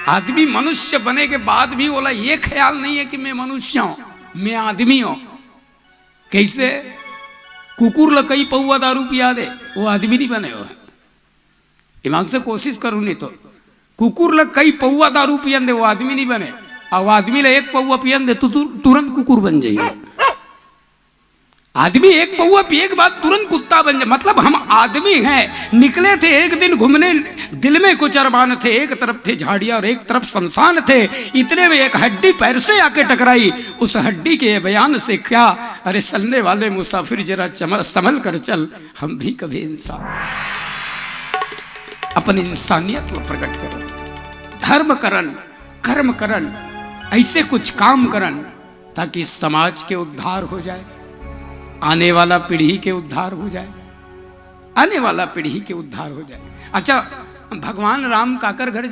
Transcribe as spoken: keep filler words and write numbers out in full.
आदमी मनुष्य बने के बाद भी ओला ये ख्याल नहीं है कि मैं मनुष्य हूं, मैं आदमी हूं। कैसे? कुकुर ल कई पौवा दारू पिया दे, वो आदमी नहीं बने हो। दिमाग से कोशिश करू नहीं तो, कुकुर ल कई पौवा दारू पियन दे, वो आदमी नहीं बने। और आदमी ल एक पौवा पियन दे, तो तु-, तुरंत कुकुर बन जाइए। आदमी एक पौवा पिए के बाद तुरंत कुत्ता बन जाए। मतलब, हम आदमी हैं, निकले थे एक दिन घूमने, दिल में कुछ अरमान थे, एक तरफ थे झाड़ियां और एक तरफ शमशान थे। इतने में एक हड्डी पैर से आके टकराई। उस हड्डी के बयान से क्या, अरे चलने वाले मुसाफिर, जरा चमल, संभल कर चल, हम भी कभी इंसान। अपन इंसानियत को प्रकट करन, धर्म करन, कर्म करन, ऐसे कुछ काम करन ताकि समाज के उद्धार हो जाए, आने वाला पीढ़ी के उद्धार हो जाए, आने वाला पीढ़ी के उद्धार हो जाए। अच्छा, भगवान राम काकर घर